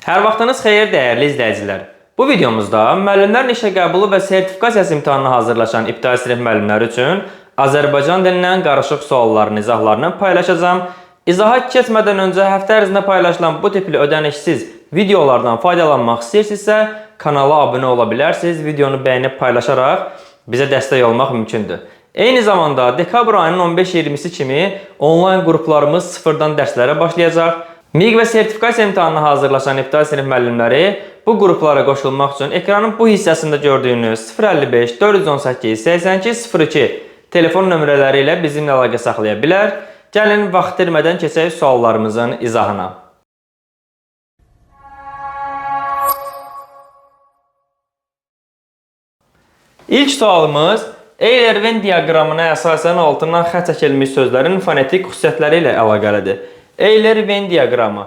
Hər vaxtınız xeyir dəyərli izləyicilər. Bu videomuzda müəllimlərin işə qəbulu və sertifikasiyası imtahanına hazırlaşan ibtidai sinif müəllimləri üçün Azərbaycan dilindən qarışıq sualların izahlarını paylaşacağam. İzaha keçmədən öncə həftə ərzində paylaşılan bu tipli ödənişsiz videolardan faydalanmaq istəyirsinizsə, kanala abunə ola bilərsiniz. Videonu bəyənib paylaşaraq bizə dəstək olmaq mümkündür. Eyni zamanda dekabr ayının 15-20-si kimi onlayn qruplarımız sıfırdan dərslərə başlayacaq. MİQ və sertifikasiya imtahanına hazırlaşan ibtidai sinif müəllimləri bu qruplara qoşulmaq üçün ekranın bu hissəsində gördüyünüz 055 418 82 02 telefon nömrələri ilə bizimlə əlaqə saxlaya bilər. Gəlin vaxt itirmədən keçək suallarımızın izahına. İlk sualımız Euler-Venn diaqramına əsasən altından xətt çəkilmiş sözlərin fonetik xüsusiyyətləri ilə əlaqəlidir. Euler-Venn diaqramı.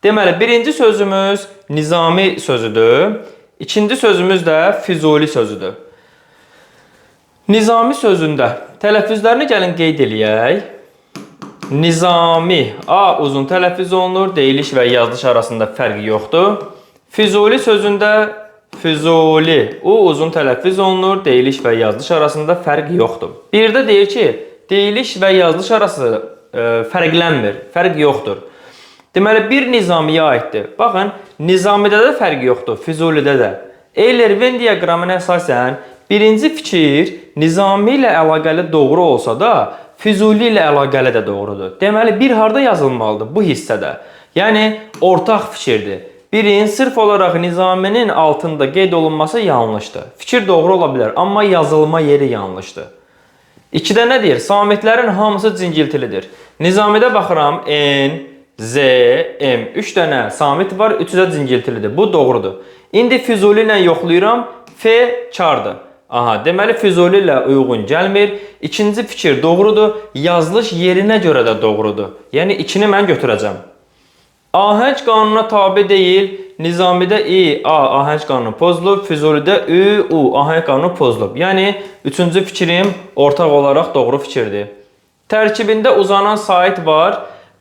Deməli, birinci sözümüz Nizami sözüdür. İkinci sözümüz də Füzuli sözüdür. Nizami sözündə tələffüzlərini gəlin qeyd eləyək. Nizami A uzun tələffüz olunur, deyiliş və yazılış arasında fərq yoxdur. Füzuli sözündə Füzuli U uzun tələffüz olunur, deyiliş və yazılış arasında fərq yoxdur. Bir də deyir ki, deyiliş və yazılış arası fərqlənmir, fərq yoxdur. Deməli, bir Nizamiyə aiddir. Baxın, Nizamidə də fərq yoxdur, Füzulidə də. Euler-Venn diaqramına əsasən birinci fikir Nizami ilə əlaqəli doğru olsa da, Füzuli ilə əlaqəli də doğrudur. Deməli, bir harda yazılmalıdır bu hissədə. Yəni, ortaq fikirdir. Birin sırf olaraq Nizaminin altında qeyd olunması yanlışdır. Fikir doğru ola bilər, amma yazılma yeri yanlışdır. 2-də nə deyir? Samitlərin hamısı cingiltilidir. Nizamidə baxıram N, Z, M. 3 dənə samit var, üçü də cingiltilidir. Bu doğrudur. İndi Füzuli ilə yoxlayıram. F kardır. Aha, deməli Füzuli ilə uyğun gəlmir. İkinci fikir doğrudur. Yazılış yerinə görə də doğrudur. Yəni 2-ni mən götürəcəm. Ahəng qanununa tabe deyil. Nizamidə I, A ahəng qanunu pozulub, Füzulidə Ü, U ahəng qanunu pozulub. Yəni üçüncü fikrim ortaq olaraq doğru fikirdir. Tərkibində uzanan sait var.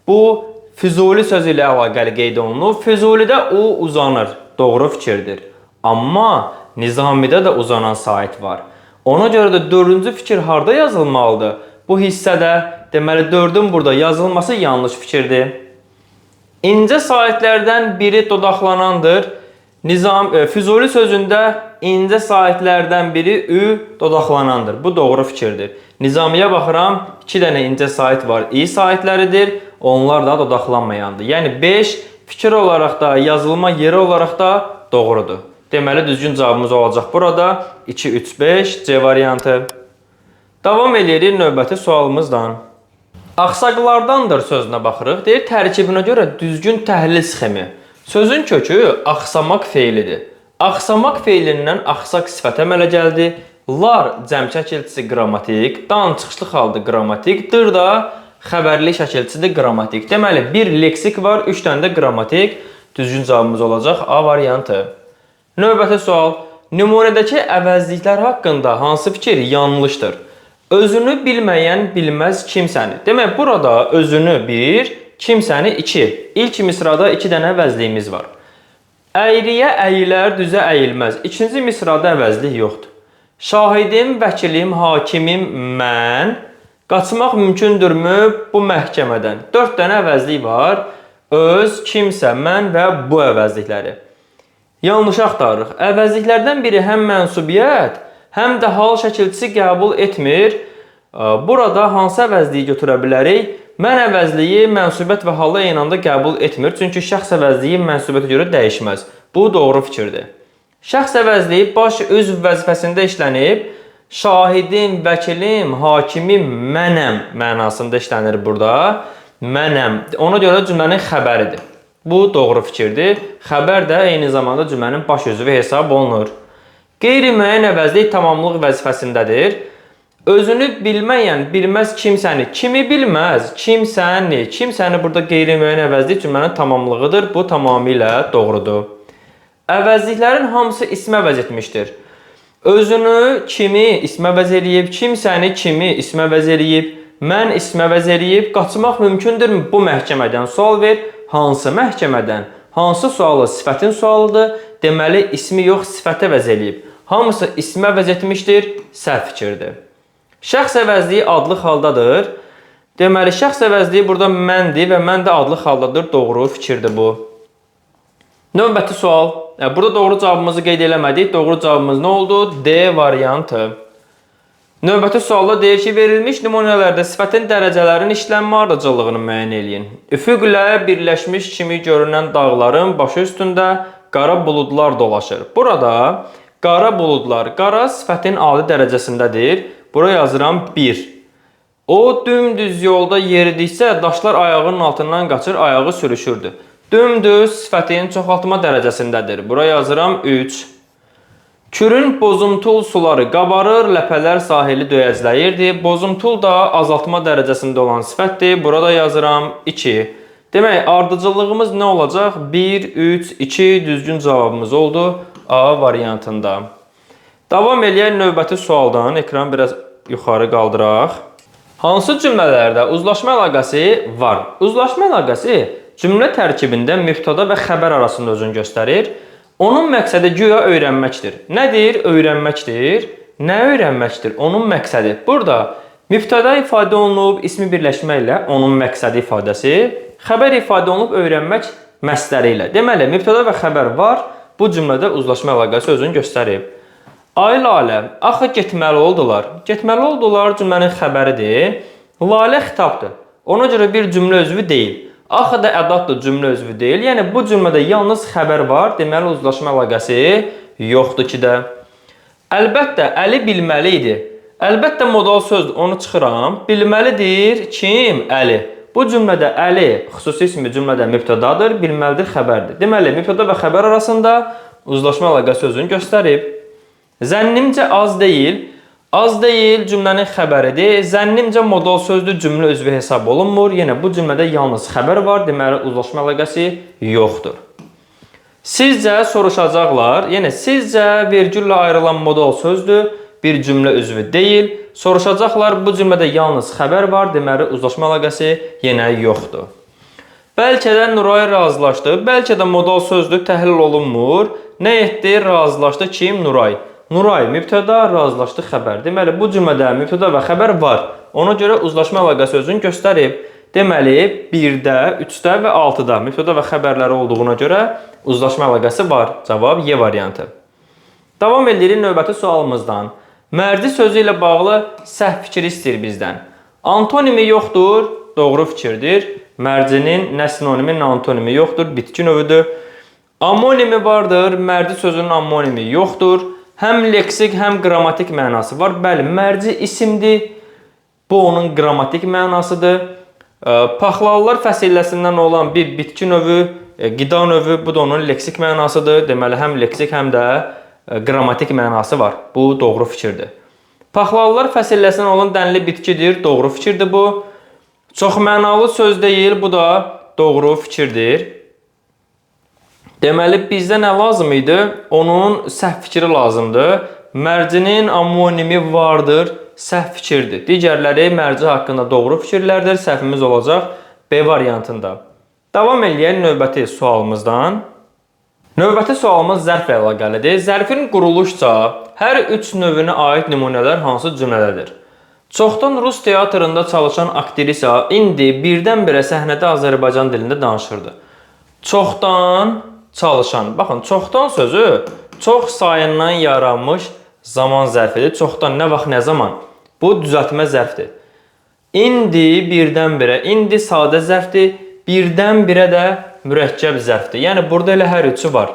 Bu Füzuli sözü ilə əlaqəli qeyd olunub. Füzulidə U uzanır. Doğru fikirdir. Amma Nizamidə də uzanan sait var. Ona görə də dördüncü fikir harda yazılmalıdır? Bu hissədə, deməli dördün burada yazılması yanlış fikirdir. İncə saitlərdən biri dodaqlanandır. Füzuli sözündə incə saitlərdən biri Ü dodaqlanandır. Bu doğru fikirdir. Nizamiyə baxıram, 2 dənə incə sait var, İ saitləridir. Onlar da dodaqlanmayandır. Yəni 5 fikir olaraq da, yazılma yeri olaraq da doğrudur. Deməli, düzgün cavabımız olacaq burada 2, 3, 5 C variantı. Davam eləyirik növbəti sualımızdan. Axsaqlardandır sözünə baxırıq. Deyir, tərkibinə görə düzgün təhlil sxemi. Sözün kökü axsamaq feilidir. Axsamaq feilindən axsaq sifəti əmələ gəldi. Lar cəm şəkilçisi qrammatik, dan çıxışlı haldır qrammatik, dır da xəbərli şəkilçisidir qrammatik. Deməli, bir leksik var, 3 dənə də qrammatik. Düzgün cavabımız olacaq A variantı. Növbəti sual. Nümunədəki əvəzliklər haqqında hansı fikir yanlışdır? Özünü bilməyən bilməz kimsəni. Demək, burada özünü 1, kimsəni 2. İlk misrada 2 dənə əvəzliyimiz var. Əyriyə əyilər, düzə əyilməz. İkinci misrada əvəzlik yoxdur. Şahidim, vəkilim, hakimim, mən. Qaçmaq mümkündürmü bu məhkəmədən? 4 dənə əvəzlik var. Öz, kimsə, mən və bu əvəzlikləri. Yanlış axtarırıq. Əvəzliklərdən biri həm mənsubiyyət, həm də hal şəkilçisi qəbul etmir. Burada hansı əvəzliyi götürə bilərik? Mən əvəzliyi mənsubiyyət və halı eyni anda qəbul etmir. Çünki şəxs əvəzliyi mənsubiyyətə görə dəyişməz. Bu doğru fikirdir. Şəxs əvəzliyi baş üzv vəzifəsində işlənib. Şahidim, vəkilim, hakimim, mənəm mənasında işlənir burada. Mənəm. Ona görə cümlənin xəbəridir. Bu doğru fikirdir. Xəbər də eyni zamanda cümlənin baş üzvü hesab olunur. Qeyri-müəyyən əvəzlik tamamlıq vəzifəsindədir. Özünü bilməyən bilməz kimsəni. Kimi bilməz? Kimsəni. Kimsəni burada qeyri-müəyyən əvəzlik cümlənin tamamlığıdır. Bu tamamilə doğrudur. Əvəzliklərin hamısı ismə əvəz etmişdir. Özünü kimi ismə əvəz eləyib, kimsəni kimi ismə əvəz eləyib, mən ismə əvəz eləyib, qaçmaq mümkündürmü bu məhkəmədən? Sual ver, hansı məhkəmədən? Hansı sualı sifətin sualıdır? Deməli, ismi yox, sifəti əvəz eləyib. Hamısı ismi əvəz etmişdir, səhv fikirdir. Şəxs əvəzliyi adlıq haldadır. Deməli, şəxs əvəzliyi burada məndir və mən də adlıq haldadır. Doğru fikirdir bu. Növbəti sual. Burada doğru cavabımızı qeyd eləmədik. Doğru cavabımız nə oldu? D variantı. Növbəti sualda deyir ki, verilmiş nümunələrdə sifətin dərəcələrinin işlənmə ardıcıllığını müəyyən eləyin. Üfüqlə birləşmiş kimi görünən dağların başı üstündə qara buludlar dolaşır. Burada qara buludlar, qara sifətin adi dərəcəsindədir. Bura yazıram 1. O dümdüz yolda yeridikcə daşlar ayağının altından qaçır, ayağı sürüşürdü. Dümdüz sifətin çoxaltma dərəcəsindədir. Bura yazıram 3. Kürün bozumtul suları qabarır, ləpələr sahili döyəcləyirdi. Bozumtul da azaltma dərəcəsində olan sifətdir. Burada yazıram 2. Demək, ardıcıllığımız nə olacaq? 1, 3, 2 düzgün cavabımız oldu A variantında. Davam eləyək növbəti sualdan. Ekranı biraz yuxarı qaldıraq. Hansı cümlələrdə uzlaşma əlaqəsi var? Uzlaşma əlaqəsi cümlə tərkibində mübtəda və xəbər arasında özünü göstərir. Onun məqsədi güya öyrənməkdir. Nədir? Öyrənməkdir. Nə öyrənməkdir? Onun məqsədi. Burada mübtəda ifadə olunub ismi birləşmə ilə onun məqsədi ifadəsi, xəbər ifadə olunub öyrənmək məsləri ilə. Deməli, mübtəda və xəbər var. Bu cümlədə uzlaşma əlaqəsi özünü göstərib. Ay Lalə, axı getməli oldular. Getməli oldular cümlənin xəbəridir. Lalə xitabdır. Ona görə bir cümlə üzvü deyil. Axı da ədaddır, cümlə üzvü deyil. Yəni bu cümlədə yalnız xəbər var. Deməli uzlaşma əlaqəsi yoxdur ki də. Əlbəttə Əli bilməli idi. Əlbəttə modal sözdür, onu çıxıram. Bilməlidir kim? Əli. Bu cümlədə Əli xüsusi ismi cümlədə mübtədadır, bilməlidir xəbərdir. Deməli mübtəda və xəbər arasında uzlaşma əlaqəsi özünü göstərib. Zənnimcə az deyil. Az deyil cümlənin xəbəridir. Zənnimcə modal sözdür, cümlə üzvü hesab olunmur. Yenə bu cümlədə yalnız xəbər var, deməli uzlaşma əlaqəsi yoxdur. Sizcə soruşacaqlar. Yəni sizcə vergüllə ayrılan modal sözdür, bir cümlə üzvü deyil. Soruşacaqlar, bu cümlədə yalnız xəbər var, deməli uzlaşma əlaqəsi yenə yoxdur. Bəlkə də Nuray razılaşdı, bəlkə də modal sözdür, təhlil olunmur. Nə etdi? Razılaşdı kim? Nuray. Nuray mübtəda, razılaşdı xəbər. Deməli bu cümlədə mübtəda və xəbər var. Ona görə uzlaşma əlaqəsi özünü göstərib. Deməli 1-də, 3-də və 6-da mübtəda və xəbərləri olduğuna görə uzlaşma əlaqəsi var. Cavab Y variantı. Davam edirik növbəti sualımızdan. Mərci sözü ilə bağlı səhv fikir istəyir bizdən. Antonimi yoxdur, doğru fikirdir. Mərcinin nə sinonimi, nə antonimi yoxdur, bitki növüdür. Amonimi vardır, mərci sözünün amonimi yoxdur. Həm leksik, həm qrammatik mənası var. Bəli, mərci isimdir. Bu onun qrammatik mənasıdır. Paxlallar fəsiləsindən olan bir bitki növü, qida növü, bu da onun leksik mənasıdır. Deməli, həm leksik, həm də qrammatik mənası var. Bu doğru fikirdir. Paxlallar fəsiləsindən olan dənli bitkidir. Doğru fikirdir bu. Çox mənalı söz deyil, bu da doğru fikirdir. Deməli, bizdə nə lazım idi? Onun səhv fikri lazımdır. Mərcinin amonimi vardır, səhv fikirdir. Digərləri mərci haqqında doğru fikirlərdir. Səhvimiz olacaq B variantında. Davam eləyək növbəti sualımızdan. Növbəti sualımız zərflə əlaqəlidir. Zərfin quruluşca hər üç növünə aid nümunələr hansı cümlədədir? Çoxdan Rus teatrında çalışan aktrisa indi birdən-birə səhnədə Azərbaycan dilində danışırdı. Çoxdan çalışan. Baxın, çoxdan sözü çox sayından yaranmış zaman zərfidir. Çoxdan, nə vaxt, nə zaman? Bu düzəltmə zərfdir. İndi birdən-birə, indi sadə zərfdir, birdən-birə də mürəkkəb zərfdir. Yəni burada elə hər üçü var.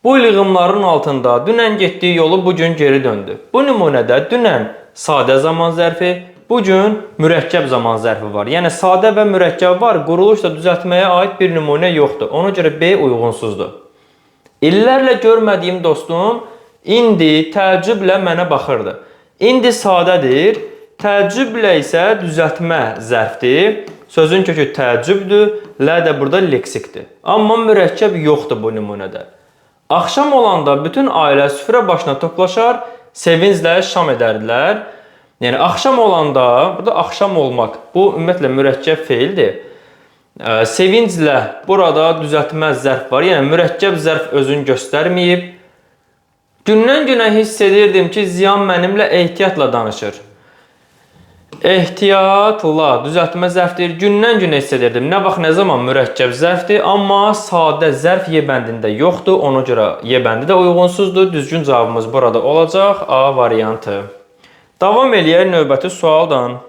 Bu ilğımların altında dünən getdiyi yolu bu gün geri döndü. Bu nümunədə dünən sadə zaman zərfi, bu gün mürəkkəb zaman zərfi var. Yəni sadə və mürəkkəb var, quruluşla düzəltməyə aid bir nümunə yoxdur. Ona görə B uyğunsuzdur. İllərlə görmədiyim dostum indi təəccüblə mənə baxırdı. İndi sadədir, təəccüblə isə düzəltmə zərfdir. Sözün kökü təəccübdür, lə də burada leksikdir. Amma mürəkkəb yoxdur bu nümunədə. Axşam olanda bütün ailə süfrə başına toplaşar, sevinclə şam edərdilər. Yəni axşam olanda, burada axşam olmaq, bu ümumiyyətlə mürəkkəb feildir. Sevinclə burada düzəltmə zərf var. Yəni mürəkkəb zərf özünü göstərməyib. Gündən günə hiss edirdim ki, Ziyan mənimlə ehtiyatla danışır. Ehtiyatla düzəltmə zərfdir. Gündən günə hiss edirdim. Nə vaxt, nə zaman mürəkkəb zərfdir, amma sadə zərf Y bəndində yoxdur. Ona görə Y bəndi də uyğunsuzdur. Düzgün cavabımız burada olacaq A variantı. Davam eləyək növbəti sualdan.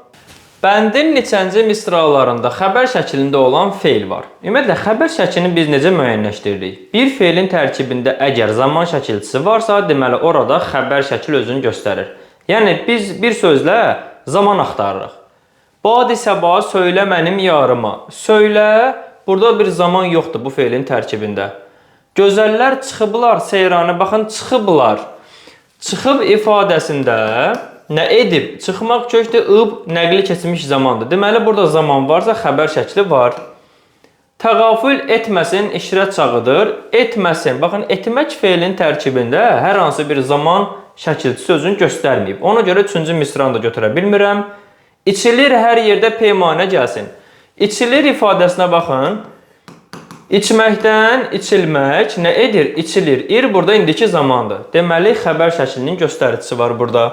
Bəndin neçənci misralarında xəbər şəklində olan feil var? Ümumiyyətlə, xəbər şəklini biz necə müəyyənləşdiririk? Bir feilin tərkibində əgər zaman şəkilçisi varsa, deməli orada xəbər şəkli özünü göstərir. Yəni biz bir sözlə zaman axtarırıq. Badi səba söylə mənim yarıma. Söylə, burada bir zaman yoxdur bu feilin tərkibində. Gözəllər çıxıblar seyranı. Baxın, çıxıblar. Çıxıb ifadəsində nə edib? Çıxmaq kökdür, ıb nəqli keçmiş zamandır. Deməli, burada zaman varsa xəbər şəkli var. Təğafül etməsin işrət çağıdır. Etməsin. Baxın, etmək feilin tərkibində hər hansı bir zaman şəkilçisi özünü göstərməyib. Ona görə üçüncü misranı da götürə bilmirəm. İçilir hər yerdə peymanə gəlsin. İçilir ifadəsinə baxın. İçməkdən içilmək nə edir? İçilir. İr burada indiki zamandır. Deməli, xəbər şəklinin göstəricisi var burada.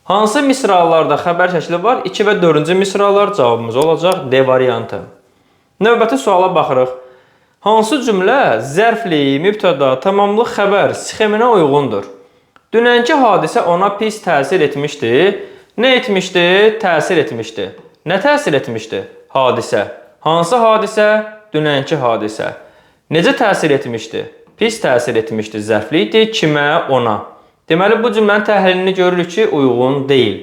Hansı misralarda xəbər şəkli var? 2 və 4-cü misralar cavabımız olacaq D variantı. Növbəti suala baxırıq. Hansı cümlə zərfli, mübtəda, tamamlıq xəbər sxeminə uyğundur? Dünənki hadisə ona pis təsir etmişdi. Nə etmişdi? Təsir etmişdi. Nə təsir etmişdi? Hadisə. Hansı hadisə? Dünənki hadisə. Necə təsir etmişdi? Pis təsir etmişdi. Zərfli idi. Kimə? Ona. Deməli, bu cümlənin təhlilini görürük ki, uyğun deyil.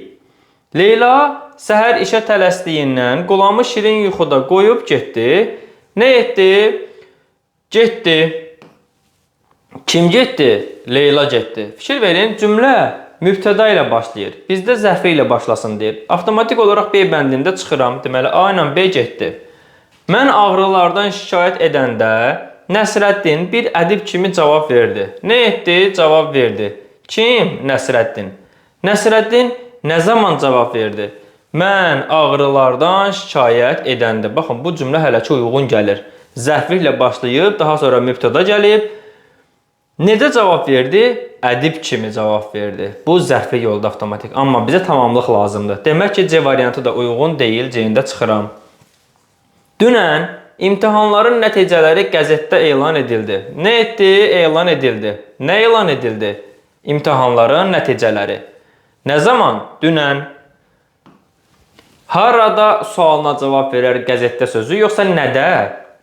Leyla səhər işə tələsdiyindən Qulamı şirin yuxuda qoyub getdi. Nə etdi? Getdi. Kim getdi? Leyla getdi. Fikir verin, cümlə mübtəda ilə başlayır. Bizdə zərfi ilə başlasın deyir. Avtomatik olaraq B bəndində çıxıram. Deməli, A ilə B getdi. Mən ağrılardan şikayət edəndə Nəsrəddin bir ədib kimi cavab verdi. Nə etdi? Cavab verdi. Kim? Nəsrəddin. Nəsrəddin nə zaman cavab verdi? Mən ağrılardan şikayət edəndə. Baxın, bu cümlə hələ ki uyğun gəlir. Zərfliklə başlayıb, daha sonra mübtəda gəlib. Necə cavab verdi? Ədib kimi cavab verdi. Bu zərflik oldu avtomatik. Amma bizə tamamlıq lazımdır. Demək ki, C variantı da uyğun deyil. C-ni də çıxıram. Dünən imtahanların nəticələri qəzetdə elan edildi. Nə etdi? Elan edildi. Nə elan edildi? İmtahanların nəticələri. Nə zaman? Dünən. Harada sualına cavab verər qəzetdə sözü, yoxsa nədə?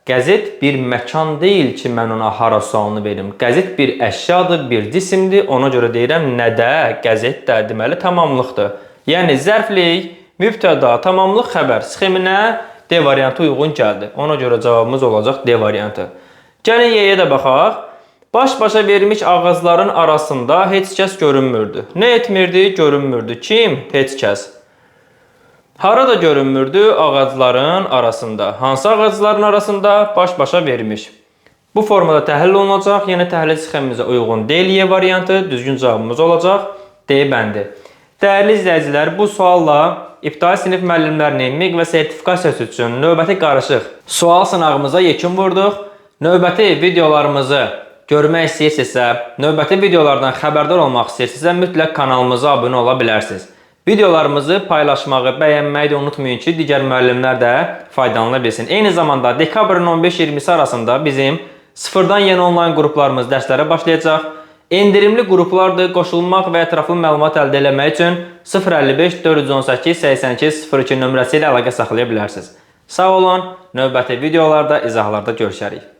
Qəzet bir məkan deyil ki, mən ona hara sualını verim. Qəzet bir əşyadır, bir cisimdir. Ona görə deyirəm nədə? Qəzetdə, deməli tamamlıqdır. Yəni zərflik, mübtəda, tamamlıq, xəbər sxeminə D variantı uyğun gəldi. Ona görə cavabımız olacaq D variantı. Gəlin Y-yə də baxaq. Baş-başa verilmiş ağacların arasında heç kəs görünmürdü. Nə etmirdi? Görünmürdü. Kim? Heç kəs. Harada görünmürdü? Ağacların arasında. Hansı ağacların arasında? Baş-başa vermiş. Bu formada təhlil olunacaq. Yəni təhlil sxemimizə uyğun deyil Y variantı. Düzgün cavabımız olacaq D bəndi. Dəyərli izləyicilər, bu sualla ibtidai sinif müəllimlərinin MİQ və sertifikasiyası üçün növbəti qarışıq sual sınağımıza yekun vurduq. Növbəti videolarımızı görmək istəyirsinizsə, növbəti videolardan xəbərdar olmaq istəyirsinizsə, mütləq kanalımıza abunə ola bilərsiniz. Videolarımızı paylaşmağı, bəyənməyi də unutmayın ki, digər müəllimlər də faydalana bilsin. Eyni zamanda dekabrın 15-20-si arasında bizim sıfırdan yeni onlayn qruplarımız dərslərə başlayacaq. Endirimli qruplardır. Qoşulmaq və ətraflı məlumat əldə eləmək üçün 055 418 82 02 nömrəsi ilə əlaqə saxlaya bilərsiniz. Sağ olun. Növbəti videolarda, izahlarda görüşərik.